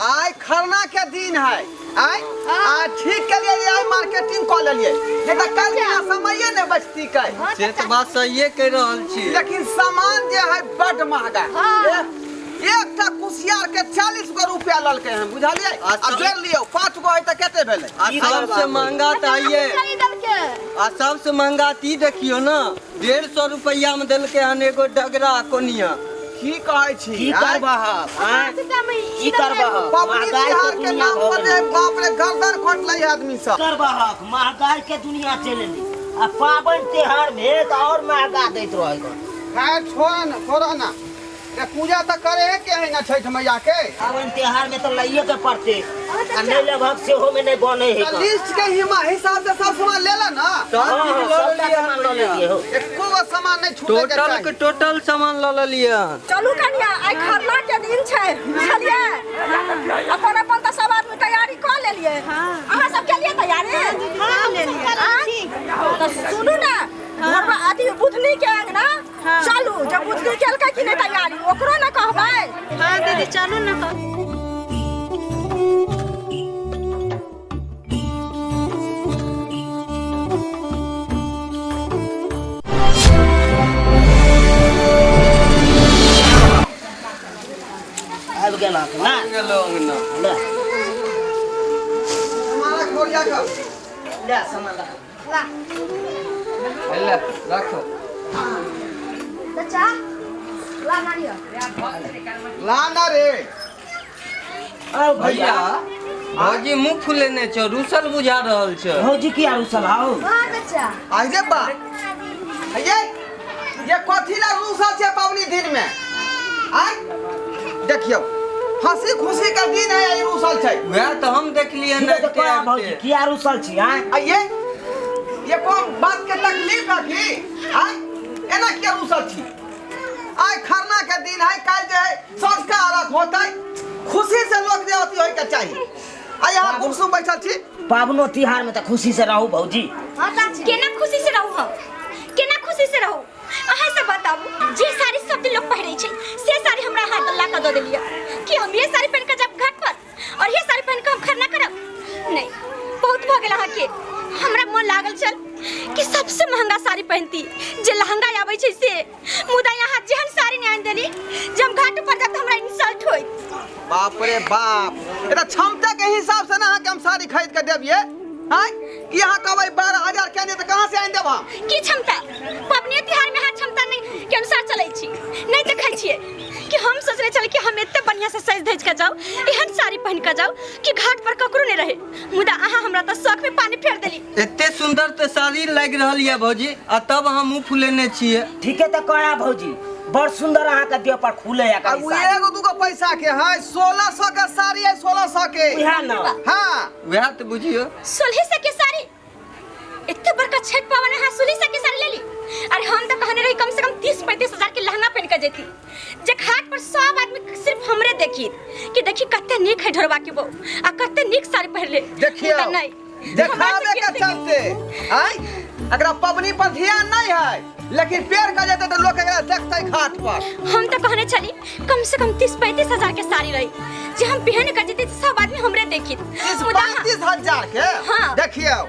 आइ खरना के दिन है आइ आ ठीक के लिए आइ मार्केटिंग कऽ लेलिए नहीं तऽ कल बिना समये नहीं बचती कै से तऽ बात सहिए कहि रहल छी लेकिन सामान जे है बड महंगा हाँ। एकटा कुसियार के 40 गो रुपया ललकै हन बुझलिए आ आ जोड़ लियौ 5 गो है तऽ कते भेलै आ सबसे महंगा तऽ आइए खरीदलके आ सबसे महंगा तऽ ई देखियौ ने 150 रुपैआ में देलकै हन एगो डगरा कोनिया की कहै छी की आँय? करबह आँय? की की करबह पबनी महंगाई तिहार के के दुनिया नाम भऽ पर गेलै जे बाप रे गर्दन खोटलै आदमी सब करबहक महंगाई के दुनिया चलि एलै आ पाबनि तिहार भेल तऽ आओर महंगा दैत रहै खैर छोड़ न छोड़ ना रे पूजा तऽ करे के है ना छठ मैया के पाबनि तिहार में तऽ लइए के पड़तै आ नहि लेबहक सेहो में नहि बनै है तऽ लिस्ट के हिमा हिसाब से सब सामान ले ला ना सब हाँ, चीज लऽ सबटा लेलियै सामान लऽ लेलियै हो एको गो सामान नहीं छूटे के टोटल के चाही टोटल सामान लऽ लेलियै हन चलू कनिया आइ खरना के दिन छै बुझलियै अपन अपन तऽ सब आदमी तैयारी कऽ लेलियै अहाँ सब केलियै तैयारी आँ? तऽ सुनू ने घरमे अथी बुधनी के अंगना चलू जब बुधनी केलकै कि नहि तैयारी ओकरो ने कहबै हाँ दीदी चलू ना आबि गेल हक ना गेलो अंगना ले हमारा खोरिया का ले सामान रख ले राखो चाचा ला नारियल ला ना रे आओ भैया भैया भौजी मुँह फुलेने छौ रूसल बुझा रहल छौ भौजी की आरू सब आओ हाँ चाचा आई जे बा ये ये कथी ला रूसल छै पबनी दिन में आय देखियौ हंसी खुशी के दिन है ई रूसल छै वएह तऽ हम देखलियै ठीक ने है तऽ कह भौजी की आरू सल छी आँय आ ये कोन बात के तकलीफ है की आय एना किया रूसल छी आय खरना के दिन है काल जे है संस्कार अर्घ होतै खुशी से लोग जे अथी होय के चाही आ यहाँ गुमसुम बैठल छी पाबनो तिहार में तऽ खुशी से रहू भौजी केना खुशी से रहू हम केना खुशी से रहू अहाँ सब बताबू जे साड़ी सब दिन लोग पहिरै छै से साड़ी हमरा अहाँ ला कऽ दऽ देलियै कि हम ये साड़ी पहिन कऽ जायब घाट पर और ये साड़ी पहिन कऽ हम खरना करब नहीं बहुत भऽ गेल अहाँके हमरा मन लागल छल कि सबसे महंगा साड़ी पहिनती जे लहंगा आबै छै से मुदा यहाँ जेहन साड़ी नहि आनि देली जे हम घाट पर जायब तऽ हमरा इंसल्ट होइत बाप रे बाप एटा क्षमता के हिसाब से ना अहाँके हम साड़ी खरीद के देबियै आँय कि अहाँ कहबै 12,000 के आनि तऽ कहाँ से आनि देब हम की क्षमता पबनी तिहार में अहाँ क्षमता नहीं के अनुसार चलै छी नहीं देखै छियै कि हम सोचने छली कि हम एते बढ़िया से सज धज के जाउ एहन साड़ी पहिन के जाउ कि घाट पर ककरो नहीं रहे मुदा अहाँ हमरा तऽ शौक में पानी फेर देली एते सुंदर तऽ साड़ी लागि रहल यऽ भौजी आ तब अहाँ मुँह फुलेने छियै ठीके तऽ कहा भौजी बड़ सुंदर अहाँके देह पर खुले या आ उ एगो दूगो पैसा के है 1600 के साड़ी है 1600 के उएह न हाँ वएह तऽ बुझियौ 1600 के साड़ी एते बड़का छठ पावन अहाँ 1600 के साड़ी लेली अरे हम तऽ कहने रही कम से कम 30-35 हजार के लहंगा पहन के जेती जे घाट पर सब आदमी सिर्फ हमरे देखी कि देखी कते नीक है ढोरबा के बहू आ कते नीक साड़ी पहिरले देखियौ मुदा नहीं देखाबे के चलते आय एकरा पबनी पर ध्यान नहीं है लेकिन पेड़ का जेते तो लोग एकरा देखते घाट पर हम तो कहने छली कम से कम 30-35 हजार के साड़ी रही जे हम पहन के जेती सब आदमी हमरे देखी 30-35 हजार के हाँ। देखियौ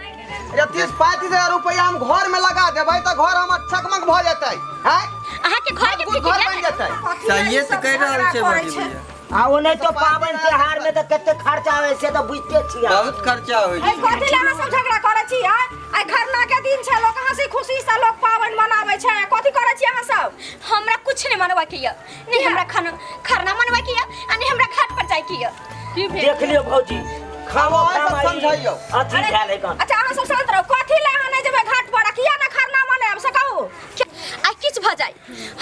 ये 30-35 हजार रुपया हम घर में लगा देबै तऽ घर हमर चकमक भऽ जेतै आय अहाँ के घर के मजबूत घर बनि जेतै सहिए तऽ कहि रहल छै भौजी भैया आ ओनाहितो तो पाबनि तिहार में तऽ कते खर्चा होइ से तऽ बुझिते छियै बहुत खर्चा होइ आइ छै कथी लए अहाँ सब झगड़ा करै छी आइ आइ खरना के दिन छै लोक हंसी खुशी से लोक पाबनि मनाबै छै कथी करै छी अहाँ सब हमरा कुछ नहीं मनवा के ये नहीं हमरा खाना खरना मनवा के ये आ नहीं हमरा घाट पर जाए के ये की भेल देख लियौ भौजी खाओ अहाँ सब समझाइयौ। अथी भेल है कन अच्छा अहाँ सब शांत रहू कथी लए अहाँ नहि जेबै घाट पर आ किया ने खरना मनायब से कहू आ किछ भऽ जाए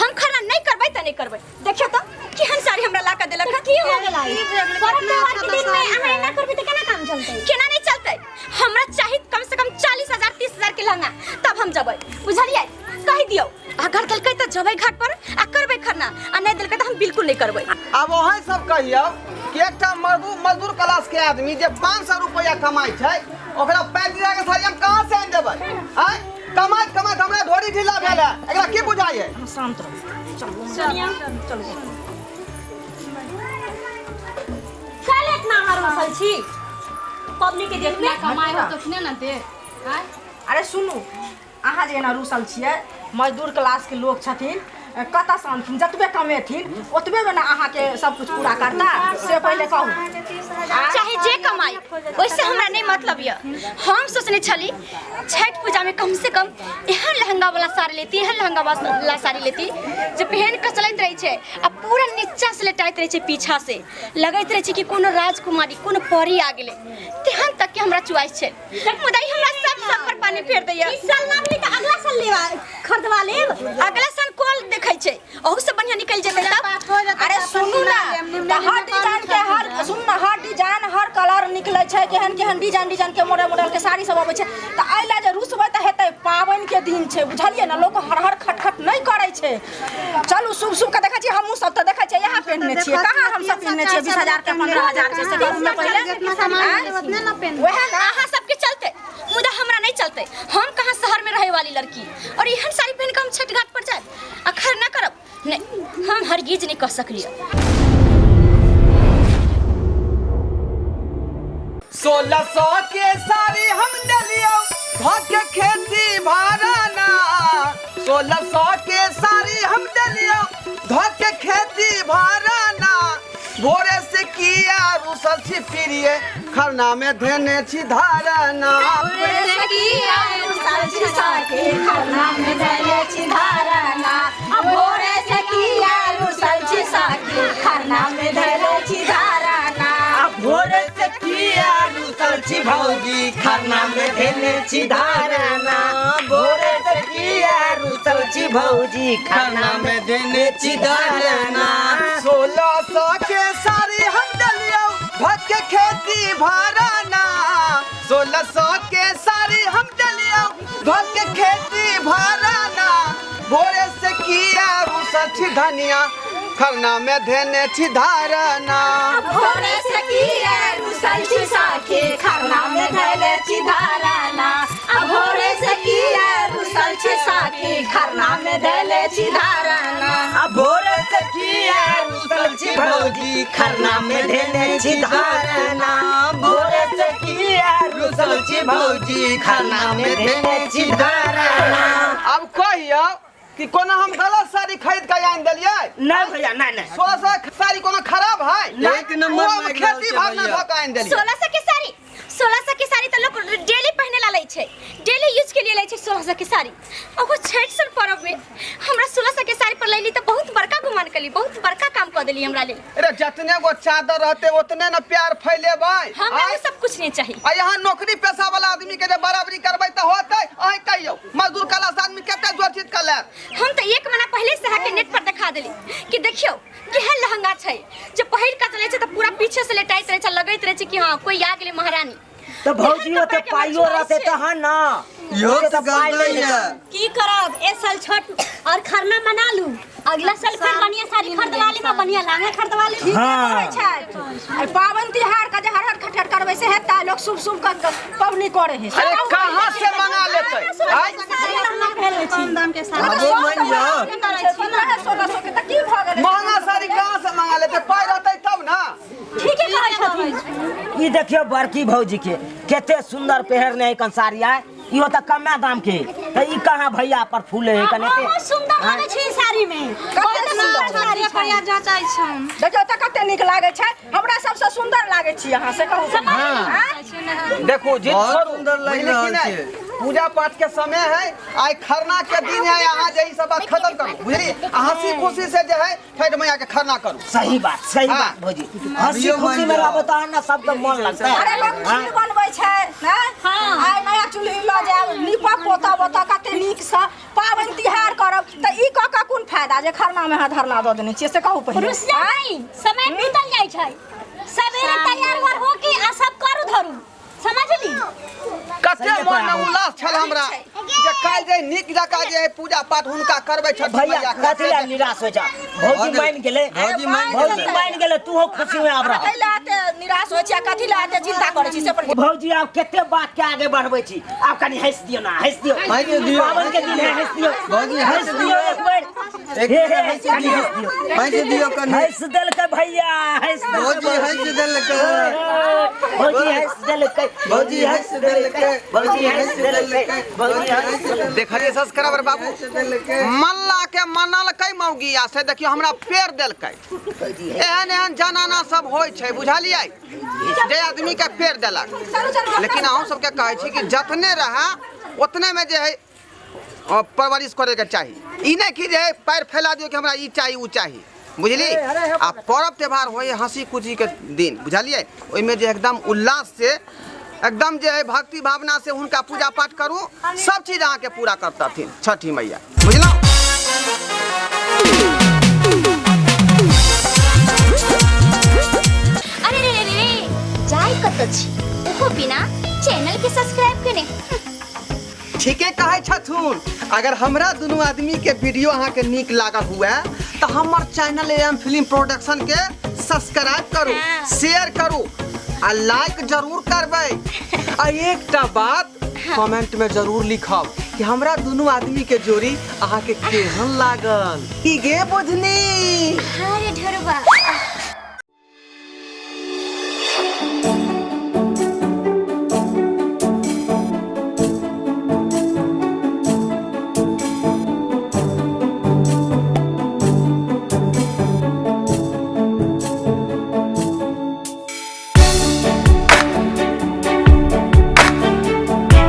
हम खरना नहीं करबै तऽ नहीं करबै देखियो तो केहन साड़ी हमरा ला के देलक की हो गेलै की भऽ गेलै? पर्व कितना त्योहार के अच्छा दिन तऽ में साड़ी अहाँ है। एना करबै तऽ केना काम चलतै केना नहीं चलतै हमरा चाही कम से कम 40,000 30,000 के लहंगा तब हम जबै बुझलियै कहि दियौ अगर देलकै तऽ जबै घाट पर आ करबै खरना आ नहीं देलकै तऽ हम बिल्कुल नहीं करबै आब अहाँ सब कहियौ कि एकटा मजदूर मजदूर क्लास के आदमी जे 500 रुपया कमाइ छै ओकरा 35,000 के साड़ी हम कहाँ से आनि देबै आँय कमाइत कमाइत हमरा ढोरी ढीला भेल है एकरा की बुझाइ है शांत रहू सोनिया चलू चल रुसल छी पबनी के दिन जितना कमाइ हो तखने ने दे आँय अरे सुनू अहाँ जे एना रुसल छियै मजदूर क्लासके लोक छथिन कतऽसँ अनथिन जतबे कमेथिन ओतबेमे ने अहाँके सब कुछ पूरा करता से पहिले कहू चाहे जे कमाई ओहिसे हमरा नहीं मतलब यऽ हम सोचने छली छठ पूजा में कम से कम एहन लहंगा वाला साड़ी लेती एहन लहंगा वाला साड़ी लेती जे पहन के चलैत रहै छै आ पूरा नीचा से लेटाइत रहै छै पीछा से लगैत रहै छै कि कोनो राजकुमारी कोनो परी आ गेलै तेहन तक के हमरा चॉइस छै मुदा ई हमरा सब सब पर पानी फेर दैया इस साल ना मिली तऽ अगला साल लेवा खरीदवा लेब अगला साल कोन देखै छै अहू से बढ़िया निकल जेतै तब अरे सुनू ना तऽ हर डिजाइन के हर सुनू ना हर डिजाइन हर कलर निकलै छै केहन केहन डिजाइन डिजाइन के मॉडल मॉडल के साड़ी सब अबै छै तऽ एहि लए जे रुसबै तऽ हेतै पाबनि के दिन छै बुझलियै ने लोक हर हर खटखट नहि करै छै चलू शुभ शुभ के देखै छियै हमहूँ सब तऽ देखै छियै इएह पहिनने छियै कहाँ हमसब पहिनने छियै 20,000 के 15,000 के से कहू ने पहिले वएह ना अहाँ सबके चलते मुदा हमरा नहीं चलते हम कहाँ शहर में रहे वाली लड़की और एहन साड़ी पहन के हम छठ घाट पर जाए आ खरना करब नहीं हम हरगिज नहीं कह सकलिए 1600 के साड़ी हम डलियो धक खेती भरना 1600 के साड़ी हम डलियो धक खेती भरना भोरे से किया रुसल छी प्रिय खरना में धेने छी धारना आ भोरे से किया रुसल छी भौजी खरना में धेने छी धारना भोरे से किया रुसल छी भौजी खरना में देने छी धारना 1600 के साड़ी हम डलियो भक खेती भरना 1600 के साड़ी हम डलियो भक खेती भरना भोरे से किया रुसल छी धनिया खरना में धेने छी धारना भोरे से किया रुसल छी साखी खरना में धैले छी धारना आ भोरे से किया रुसल छी साखी खरना में धैले छी धारना आ भोरे से किया रुसल छी भौजी खरना में धेने छी धारना भोरे से किया रुसल छी भौजी खरना में धेने छी धारना अब कहियो कि कोनो हम गलत साड़ी खरीद के आनि देलियै नहीं भैया नहीं नहीं 1600 साड़ी कोनो खराब है एक नंबर ओ हम लागि रहल खेती छै भरना भैया। धऽ के आनि देलियै 1600 के साड़ी 1600 के साड़ी तो लोग डेली पहने ला लै छै डेली यूज के लिए लै छै 1600 के साड़ी और वो छठ सन पर्व में हमरा 1600 के साड़ी पर लैली तो बहुत बड़का गुमान कली बहुत बड़का काम कर देली हमरा लेल अरे जतने गो चादर रहते उतने न प्यार फैलेबै हमरा आँय? वो सब कुछ नहीं चाहिए आ यहाँ नौकरी पेशा वाला आदमी के जे बराबरी करबै तऽ होतै अहीं कहियौ मजदूर कला से आदमी कते जोर चीज कर लेत हम तो एक महीना पहले से अहाँके नेट पर देखा देली कि देखियौ केहन लहंगा छै जे पहिर के चलै छै तऽ पूरा पीछे से लेटाइत रहै छै लगैत रहै छै कि हाँ कोई आ गेलै महारानी तो भौजी एहन ओते कपड़ा के पाइयो मजबूरी रहते छै। तहन ना इहो ओते तऽ पाइ गड़बड़ नहि यऽ की करब ए साल छठ और खरना मना लू अगला साल फिर बढ़िया साड़ी खरीदवा लेब आ बढ़िया लहंगा खरीदवा लेब हाँ। करै छै आ पाबनि तिहार के जे हर हर खटखट करबै से हेतै लोक शुभ शुभ के पबनी करै है अरे कहाँ से मंगा लेतै आँय? कम दाम के साड़ी आबो मानि जाउ 1600 के तऽ की भऽ गेलै महंगा साड़ी कहाँ से मंगा लेतै पाइ रहतै तब ना ठीके कहै छथिन ई देखियो बड़की भौजी के कते सुंदर पहिरने है कन साड़ी आय इहो तऽ कमे दाम के तऽ ई कहाँ भैया पर फूले है कने बहुत सुंदर लगै छै ई साड़ी में कते सुंदर साड़ी रुपया जँचाइ छनि देखियौ तऽ कते नीक लागै छै हमरा सबसँ सुंदर लागै छी अहाँ से कहू आँय? देखो जिद बहुत छोड़ू सुंदर लागि बुझलियै कि रहल नहि? छै। पूजा पाठ के समय है आइ खरना के दिन है अहाँ जे ई सब बात खत्म करू बुझलियै आ हंसी खुशी से जे है छठि मैया के खरना करू सही बात सही हाँ। बात भौजी हंसी अभियो खुशी मानि में जाउ। रहबो तहन ना सबके मन लगतै अरे लोक खीर बनबै छै ने आइ नया चूल्ही लऽ जायब नीपब पोतब ओतऽ कते नीकसँ पाबनि तिहार करब तऽ ई कऽ कऽ कोन फायदा जे खरनामे अहाँ धरना दऽ देने छियै से कहू पहिले रुसना नहीं समय बीतल जाइ छै सवेरे तैयार उर होके आ सब करू धरू समझली कते मन में उल्लास छल हमरा जे काल्हि जे नीक जकाँ जे है पूजा पाठ हुनका करबै छठि भैया मैया के। कथी लए निराश हो जा भौजी मान गेलै भौजी मानि भौजी गेलै। मान गेलै तू हो खुशी में आब रह कैला एते निराश होइ छै आ कथी लए एते चिंता करै छी से पर भौजी आब कते बात के आगे बढ़बै छी आब कनी हंस दियौ ना हंस दियौ हँसि दियौ। पावन के दिन है हंस दियौ भौजी, हँसि हंस दियौ एक बेर एक हे बेर हे हँसि कनी दियौ। हंस दियौ हँसि दियौ कनी। हंस देलकै भैया हंस भौजी देलकै हँसि देलकै भौजी हंस देलकै भौजी हँसि देलकै भौजी हंस देलकै भौजी हंस देलकै देखलियै सब्सक्राइबर बाबू हँसि देलकै मल्ला के मनलकै मौगिया से देखियौ हमरा पेड़ देलकै एहन एहन जनाना सब होइ छै बुझलियै जे आदमी के पेड़ देलक लेकिन अहूँ सबके कहै छी कि जतने रहए ओतने में जे है परवरिश करैके चाही ई नहि कि जे है पैर फैला दियौ कि हमरा ई चाही ओ चाही बुझली आ पर्व त्यौहार होइ हंसी खुशी के दिन बुझलियै ओहिमे जे एकदम उल्लास से एकदम जे है भक्ति भावना से हुनका पूजा पाठ करू सब चीज अहाँके पूरा करतथिन छठी मैया बुझलहुँ अरे रे रे रे जाय कत छी ओहो बिना चैनल के सब्सक्राइब केने ठीके कहै छथुन अगर हमरा दुनू आदमी के वीडियो अहाँके नीक लागल हुए तऽ हमर चैनल एम फिल्म प्रोडक्शन के सब्सक्राइब करू हाँ। शेयर करू आ लाइक जरूर करबै आ एकटा बात कमेंट में जरूर लिखब कि हमरा दुनू आदमी के जोड़ी अहाँके केहन लागल की गे बुझनी अरे ढोरबा